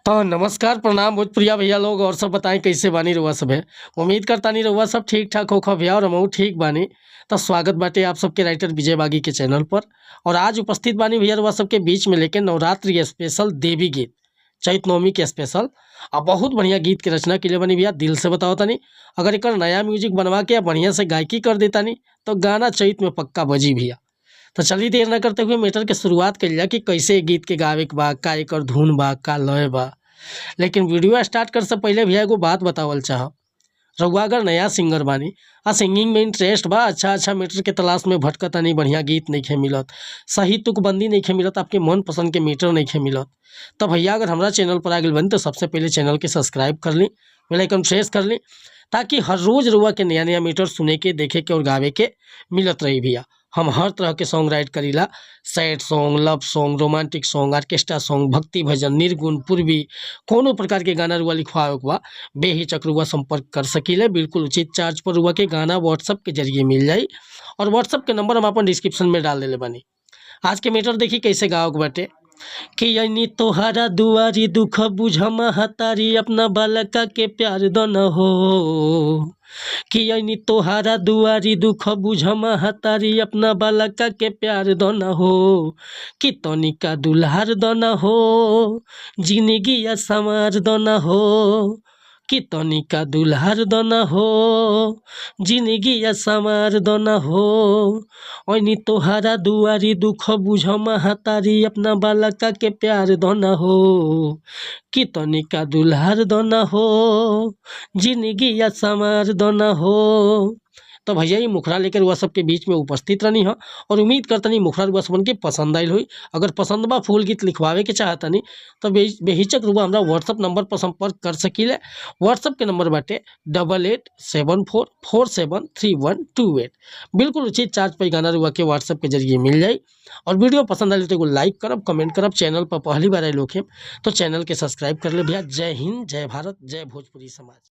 तो नमस्कार, प्रणाम भोजपुरिया भैया लोग। और सब बताएं, कैसे बानी रउआ सब है? उम्मीद करतानी रउआ सब ठीक ठाक होखब भैया और हमहू ठीक बानी। तो स्वागत बाटे आप सबके राइटर विजय बागी के चैनल पर। और आज उपस्थित बानी भैया रउआ सबके बीच में लेके नवरात्रि स्पेशल देवी गीत, चैत नवमी के स्पेशल आ बहुत बढ़िया गीत के रचना के लिए बनी भैया। दिल से बताओ तनी, अगर एक नया म्यूजिक बनवा के बढ़िया से गायकी कर देता नी तो गाना चैत में पक्का बजी भैया। तो चलिए, देर न करते हुए मैटर के शुरुआत कर लिया कि कैसे गीत के गावे के बा, का एकर धुन बा, का लय बा। लेकिन वीडियो स्टार्ट कर से पहले भैया एगो बात बतावल चाहब। रउआ अगर नया सिंगर बानी आ सिंगिंग में इंटरेस्ट बा, अच्छा अच्छा मीटर के तलाश में भटकतानी, बढ़िया गीत नइखे मिलत, सही तुकबंदी नइखे मिलत, आपके मन पसंद के मीटर नइखे मिलत, तो भैया अगर हमरा चैनल पर आ गइल बानी तो सबसे पहले चैनल के सब्सक्राइब कर ली, बेल आइकन प्रेस कर ली, ताकि हर रोज़ रउआ के नया नया मीटर सुने के, देखे के और गावे के मिलत रही। भैया, हम हर तरह के सॉन्ग राइट करीला: sad song, love song, romantic song, orchestra song, भक्ति भजन, निर्गुण, पूर्वी। कोनो प्रकार के गाना रुआ लिखवावे के बा, बेहिचक रुआ संपर्क कर सकीले। बिल्कुल उचित चार्ज पर रुआ के गाना व्हाट्सअप के जरिए मिल जाई और व्हाट्सअप के नंबर हम अपन डिस्क्रिप्शन में डाल देले बानी। आज के मैटर देखी कैसे गावे के बाटे कि यानी तोहरा दुआरी दुख बुझ महतारी, अपना बालका के प्यार दन हो। कि यानी तोहरा दुआरी दुख बुझ महतारी, अपना बालका के प्यार दन हो। कि तनिका दुल्हार दन हो, जिंदगी संवार दन हो। कि तनिका दुल्हार दन हो, जिंदगी संवार दन हो। ओनी तोहरा दुआरी दुख बुझ महतारी, अपना बालका के प्यार दन हो। कि तनिका दुल्हार दन हो, जिंदगी संवार दन हो। तो भैया, ये मुखड़ा लेकर वह सबके बीच में उपस्थित रहनी हो और उम्मीद करतनी मुखड़ा रुआ सबन के पसंद आयल हुई। अगर पसंद बा, फुल गीत लिखवावे के चाहतनी तो बेहिचक रुआ हमरा व्हाट्सअप नंबर पर संपर्क कर सकीले। व्हाट्सअप के नंबर बाटे 8874473128। बिल्कुल उचित चार्ज पर गाना रुआ के व्हाट्सअप के जरिए मिल जाई। और वीडियो पसंद आए तो एगो लाइक करब, कमेंट करब। चैनल पर पहली बार आए लोग तो चैनल के सब्सक्राइब कर ले भैया। जय हिंद, जय भारत, जय भोजपुरी समाज।